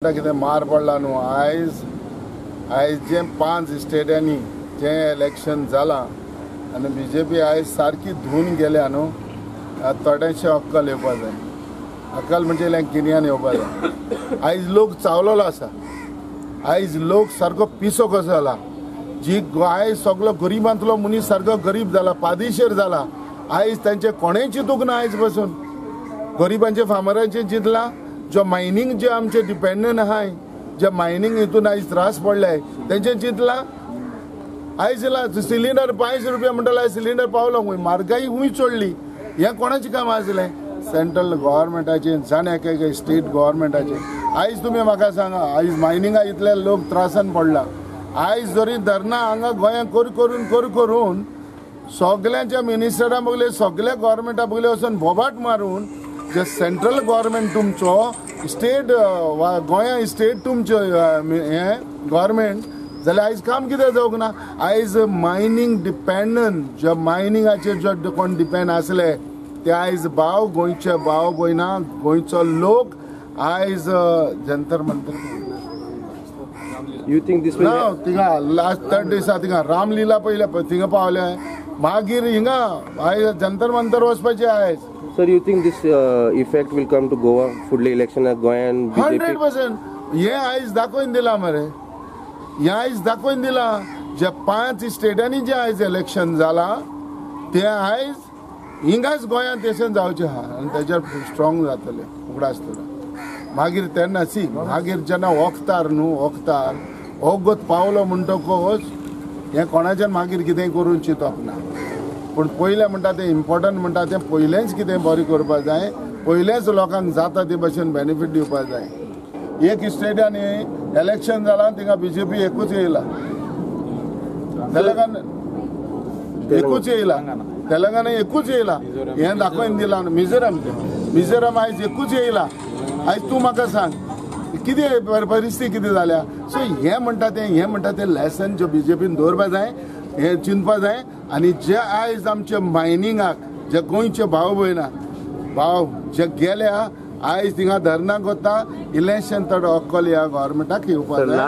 कितें मार पडला न्हू. आयज आयज जे 5 स्टेटांनी जें इलेक्शन जालां आनी बीजेपी आयज सारकी धुवन गेल्या न्हू. थोडेशें अक्कल येवपा जाय. अक्कल म्हणजे गिन्यान येवपा जाय. आयज लोक चावलोलो आसा. आयज लोक सारको पिसो कसो जाला. जी आयज सगलो गरिबांतलो मनीस सारको गरीब जाला, पादिशेर जाला. आयज तांचे कोणेंय चिंतूंक ना. आयज पसून गरिबांचे फार्मरांचें चिंतलां. जो मायनींग जे आमचे डिपेंडंट आहाय, जे मायनींग हितून आयज त्रास पडले तेंचे चिंतलां. आयज सिलिंडर 5 रुपया म्हणटलो, सिलिंडर पावलो खूंय, म्हारगाय खूंय चडली. हें कोणाचें काम आसलें? सेंट्रल गव्हर्मेंटाचें, जाण एक स्टेट गव्हर्मेंटाचें. आयज तुमी म्हाका सांगा, आयज मायनिंगा इतले लोक त्रासान पडला. आयज जरी धरणां हांगा गोंयांत कर करून कर करून सगल्यांच्या मिनिस्टरां बगले, सगल्या गव्हर्मेंटा बगले वचून बोबाट मारून जे सेंट्रल गव्हर्मेंट तुमचो स्टेट वा गोंया स्टेट तुमचो हें गव्हर्मेंट जाल्यार आयज काम कितें जावंक ना. आयज मायनींग डिपेंडंट, जे मायनिंगाचेर जे कोण डिपेंड आसले ते आयज भाव, गोंयचे भाव भयणा, गोंयचो लोक आयज Jantar Mantar. You think this ना थिंगा लास्ट थर्ड दिसा थिंगा रामलीला पयले थिंगा पावले, मागीर हिंगा आयज जंतर मंतर वचपाचें आयज. Sir, you think this effect will come to Goa फुडले इलेक्शनाक गोंयान? 100%. हे आयज दाखोवन दिलां मरे, हें आयज दाखोवन दिलां. जे 5 स्टेटांनी जे आयज इलेक्शन जालां तें आयज हिंगाच गोंयांत तशें जावचें आहा आनी तेजेर स्ट्रॉंग जातलें उगडास तुका. मागीर तेन्ना सी मागीर जेन्ना वखतार न्हू, वखतार वगत पावलो म्हणटकच हें कोणाच्यान मागीर कितेंय करून चिंतप ना. पूण पयलें म्हणटा तें इम्पॉर्टंट म्हणटा तें पयलेंच कितें बरें करपा जाय, पयलेंच लोकांक जाता ते भशेन बेनिफीट दिवपा जाय. एक स्टेटांनी इलेक्शन जालां थिंगा बीजेपी एकूच येयला, तेलंगणा एकूच येयला, तेलंगणा एकूच येयला, हें दाखोवन दिलां. मिझोरम, मिझोरम आयज एकूच येयला. आयज तूं म्हाका सांग कितें परिस्थिती कितें जाल्या. सो हें म्हणटा तें, हें म्हणटा तें लेसन जो बीजेपीन दवरपा जाय, हें चिंतपा जाय. आनी जे आयज आमचे मायनिंगाक जे गोंयचे भाव भयणा भाव जे गेल्या आयज थिंगा धरणां कोत्ता, इलेक्शन थोडो अक्कल ह्या गव्हर्मेंटाक येवपा जाय.